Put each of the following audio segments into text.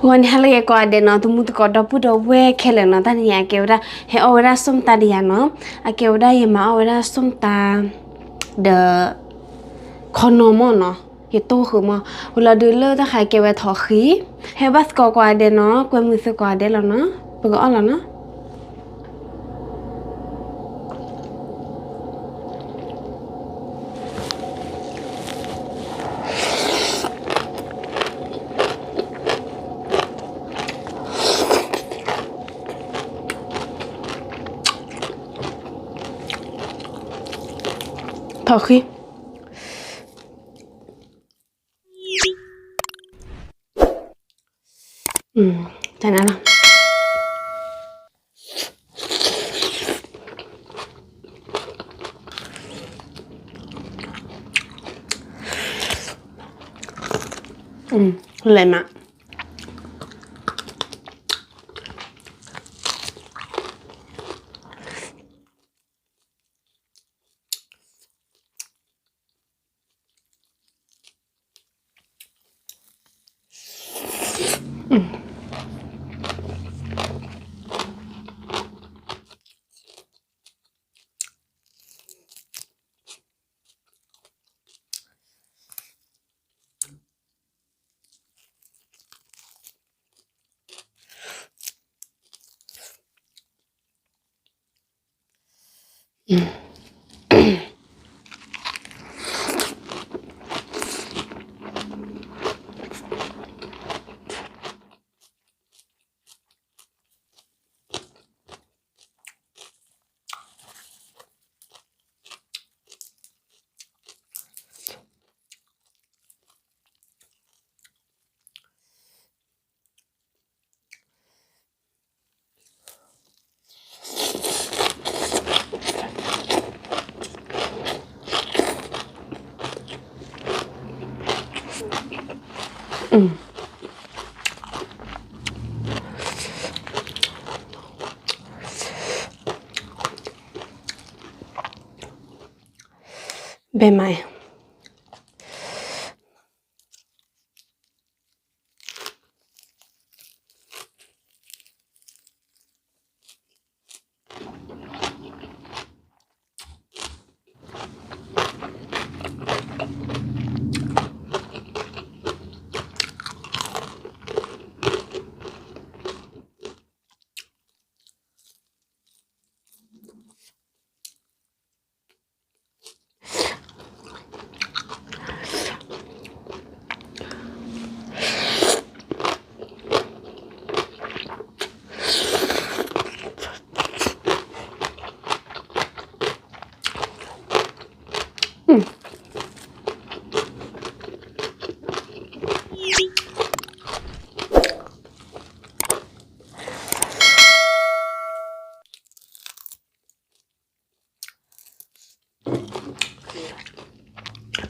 ဂီၤနံၤဟါလၢအဂ့ၤကိးဂၤဒဲးနီၤ, သမူသကိးဒီပုၢ်ဒီဝဲၢ်ခဲလၢာ်နီၤ, တနံၤအံၤအကဲဝဲဒၣ် ဟဲအီၣ်ဝဲဒၣ် ส้มตำ ဒီးယၤနီၤ, အကဲဝဲဒၣ်ယမၤအီၣ်ဝဲဒၣ် ส้มตำ ဒီး ခီနီၤမီၢ်နီၤ, ယတိၢ်ဃုာ်မီၢ်, ဝံၤလီၤဒုးလၢတၢ်ခါကဲဝဲထိးဃံ, ဟဲဘၣ်သကိးကိးဂၤဒဲးနီၤ, ကွဲမုာ်သုကိးဂၤဒဲးလီၤနီၤ, ပကအီၣ်လီၤနီၤ. ထိးဃံ, တန့ၣ်လီၤ. လဲၤမး ဘဲမး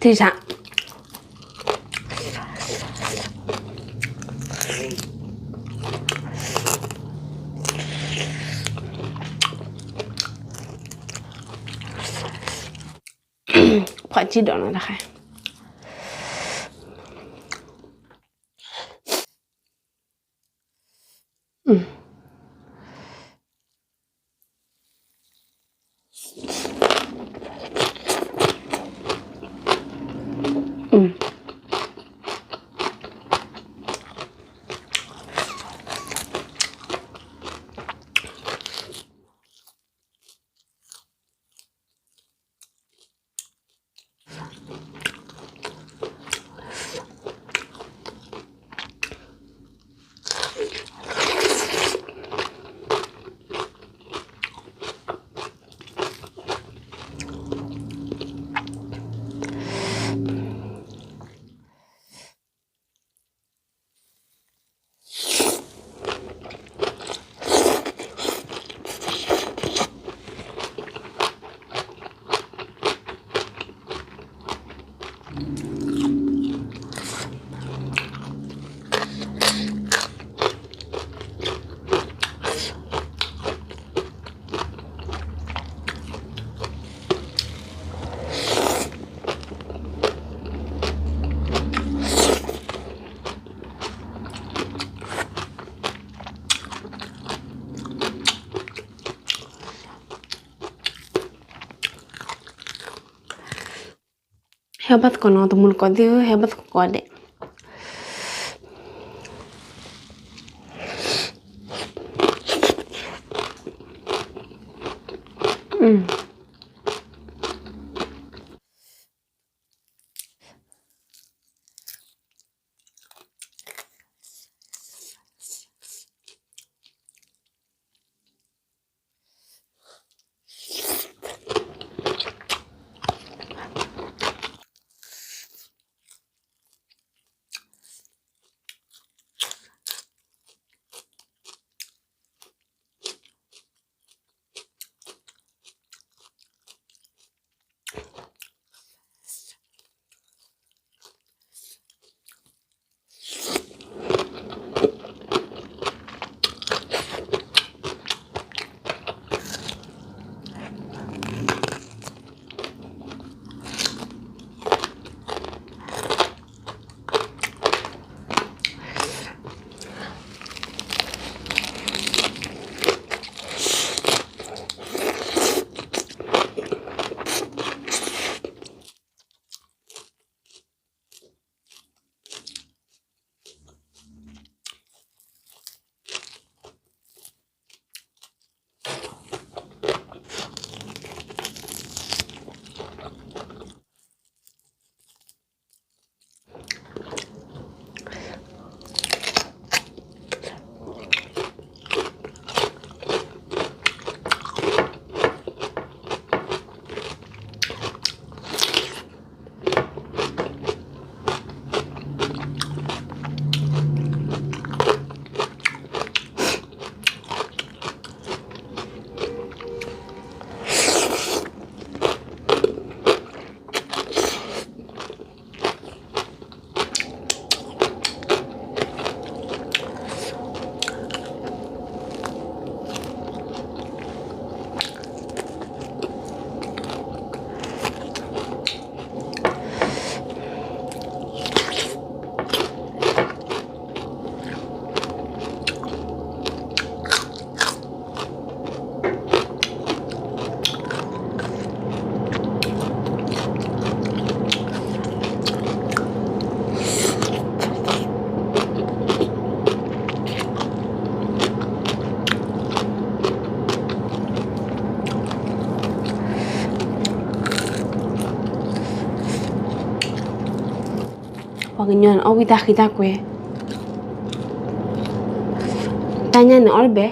ထံဆး ဖးကံၣ်ဒီးနီၤ တခါ ဟဲဘၣ်သကိးနီၤ တမူတကိးသ့ၣ်ဧၢ ဟဲဘၣ်သကိးဒဲး. ပှၤကညီန့ၣ် အီၣ်ဝံၣ်တၢ်ဃံတၢ်ကွဲ, တၢ်ညၣ်န့ၣ်အီၣ်တဘဲ.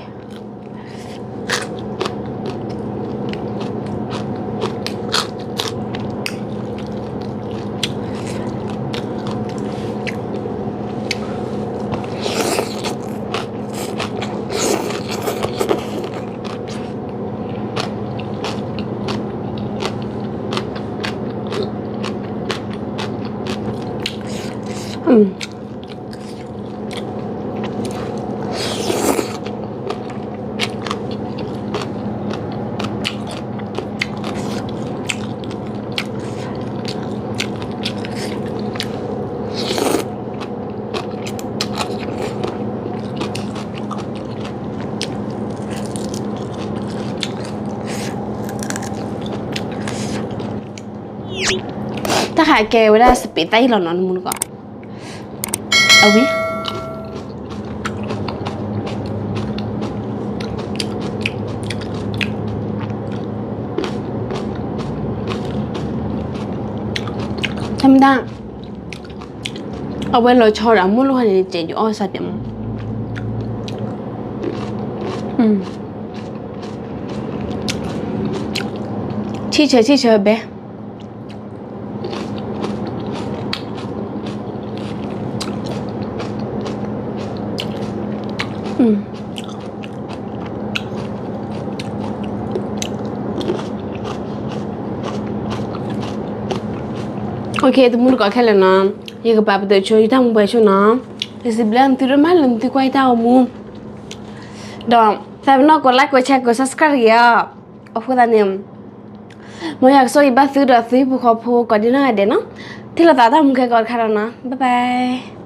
တၢ်ဃးကဲဝဲဒၣ်စပံးသၣ်အံၤလီၤနီၤ နမူတကိး, အဝံၤ တမ့ၢ်ဒၣ် အဝဲလီၤဆီဒီးအမိၢ်လိၣ်ဟဲန့ၣ် ကဲယအီၣ်စၢ်ပၠးမး, ဆံၣ်ဆၢဆံၣ်ဆၢဘဲ. တမူတကိးခဲလၢာ်နီၤ, ယကပာ်ပတုာ်ဆိ ယတၢ်မူပှဲၤဆိနီၤ, ယစံးဘျုးနသုဒိၣ်မးလၢနသုကွၢ်ယတၢ်ဂီၤမူ, ဒီးသးပ့ၤနီၣ်ကိး like ကိး share ကိး subscribe ယၤ, အဃိသတးန့ၣ် မ်ယွၤကဆိၣ်ဂ့ၤဘၣ်သုဒီးသုဟံၣ်ဖိဃီဖိကိးဒံနီၢ်ဂၤဒဲးနီၤ, ထံၣ်လိာ်သးတၢ်မူခဲကိးတခါဒီးနီၤ, bye bye.